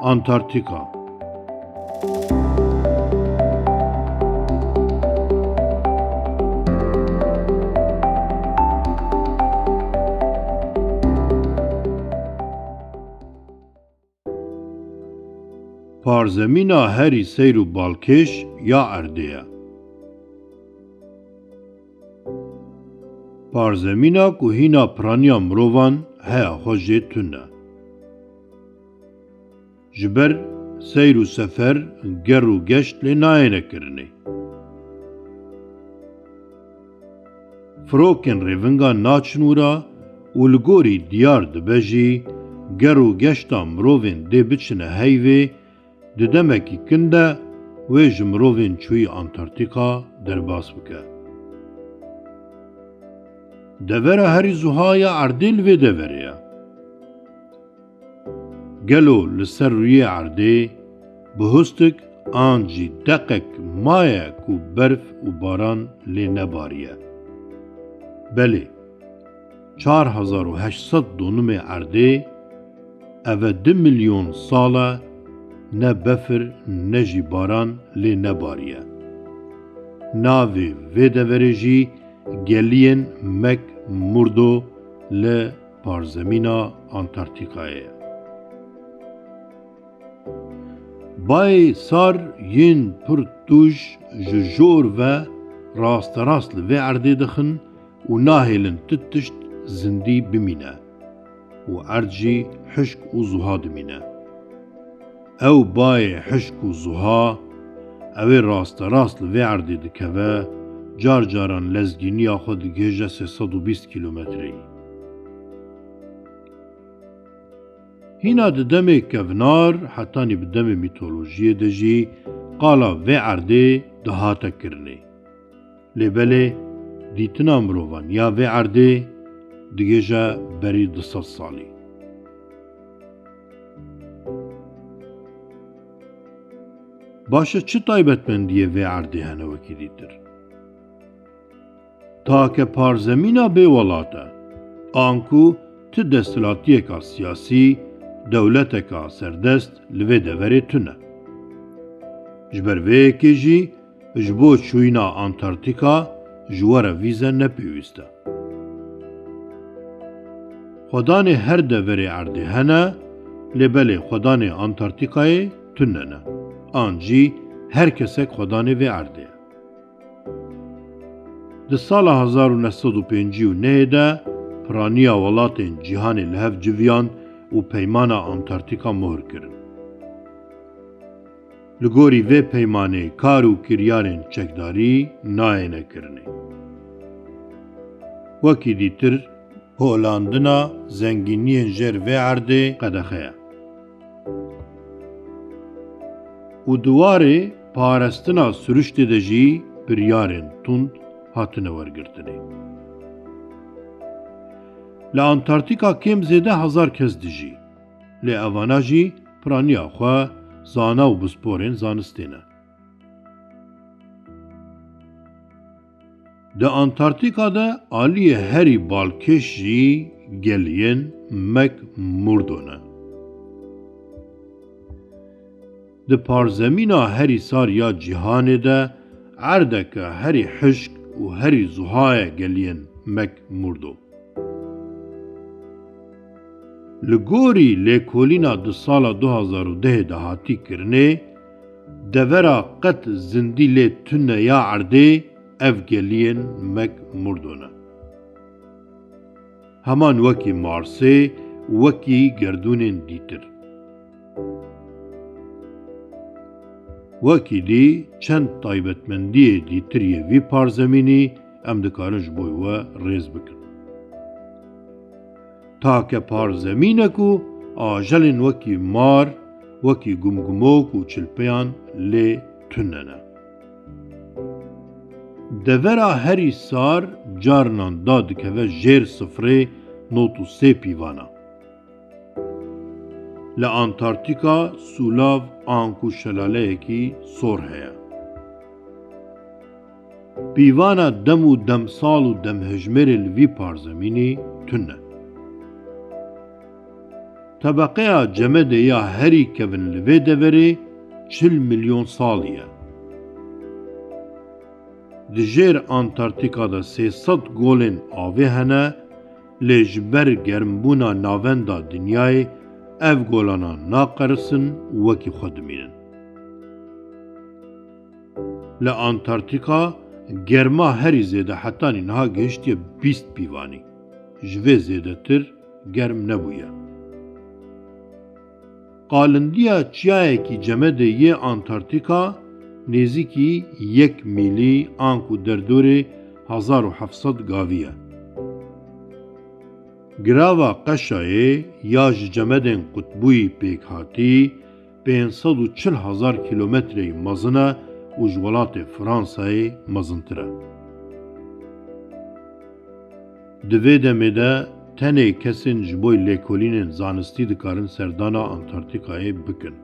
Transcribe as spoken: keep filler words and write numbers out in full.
Antarktika. Parzemîna herî seyr û balkêş ya erdê ye. Parzemîna ku hîna piraniya mirovan heya xwe jê tune. Ji ber seyr û sefer, ger û geşt lê nayêne kirinê. Firokên rêvinga naçin wira û li gorî diyar dibe jî, ger û geşta mirovên dê biçine heyvê, di demekî kin de wê ji mirovên çûyî Antarktika derbas bike. Devera herî zuha ya erdê li vê deverê ye. Gelo li ser rûyê erdê bihustik an jî deqek maye ku berf û baran lê nebariye? Belê, çar hezar û heşt sed donimê erdê, ev e du milyon sal e ne befir ne jî baran lê nebariye. Navê vê deverê jî geliyên Mek Murdo li parzemîna Antarktîkayê ye. Bayê sar yên pir tûj ji jor ve rasterast li vê erdê dixin û nahêlin ti tişt zindî bimîne û erd jî hişk û zuha dimîne. Ew bayê hişk û zuha, ew ê rasterast li vê erdê dikeve, car caran lezgîniya xwe digihêje sê sed û bîst kîlometreyî. Hîna di demê kevnar hetanî bi demê mîtolojiyê de jî qala vê erdê dihate kirinê. Lê belê dîtina mirovan ya vê erdê digihêje berî du sed salî. Baş e, çi taybetmendiyê vê erdê hene wekî dîtir? Take parzemîna bê welat e, anku ti desthilatiyeka siyasî, dewleteka serdest li vê deverê tune. Ji ber vê yekê jî ji bo çûyîna Antarktîka ji we re vîze ne pêwîst e. Xwedanê her deverê erdê hene, lê belê xwedanê Antarktîkayê tune ne. An jî her kesek xwedanê vê erdê ye. Di sala hezar û neh sed û pêncî û nehê de piraniya welatên cîhanê li hev civiyand û Peymana Antarktîka mohr kirin. Li gorî vê peymanê kar û kiryarên çekdarî nayêne kirinê. Wekî dîtir, holandina zengîniyên jêr vê erdê qedexe ye. Û di warê parestina siruştê de jî biryarên tund hatine wergirtinê. Li Antarktîka kêm zêde hezar kes dijî, lê evana jî piraniya xwe zana û pisporên zanistê ne. Di Antarktîka de aliyê herî balkêş jî geliyên Mek Murdo ne. Di parzemîna herî sar ya cîhanê de erdeke herî hişk û herî zuha ye geliyên Mek Murdo. Li gorî lêkolîna di sala du hazar û dehê de hatî kirinê, devera qet zindî lê tune ya erdê ev geliyên Mek Murdo ne. Heman wekî Marsê, wekî gerdûnên dîtir. Wekî dî çend taybetmendiyê dîtir yê vî parzemînî em dikarin ji bo we rêz bikin. Take parzemîne ku ajelên wekî mar, wekî gumgumok û çilpeyan lê tune ne. Devera herî sar carinan dadikeve jêr sifrê nod û sê pîvana. Li Antarktîka sûlav anku şelaleyekî sor heye. Pîvana dem û demsal û demhejmêrê li vî parzemînî tune. Tebeqeya cemedê ya herî kevin li vê deverê çil milyon salî ye. Di jêr Antarktîka de sê sed golên avê hene, lê ji ber germbûna navenda dinyayê ev golana naqerisin û wekî xwe dimînin. Li Antarktîka germa herî zêde hetanî niha gihiştiye bîst pîvanî. Ji vê zêdetir germ nebûye. Qalindiya çiyayekî cemedê yê Antarktîka nêzîkî yek mîlî an ku derdorê hezar û heft sed gavî ye. Girava Qeşayê ya ji cemedên qutbûyî pêkhatî pênc sed û çil hezar kîlometreyê mezin e û ji welatê Fransayê mezintir e. Di vê demê de tenê kesên ji bo lêkolînên zanistî dikarin serdana Antarktîkayê bikin.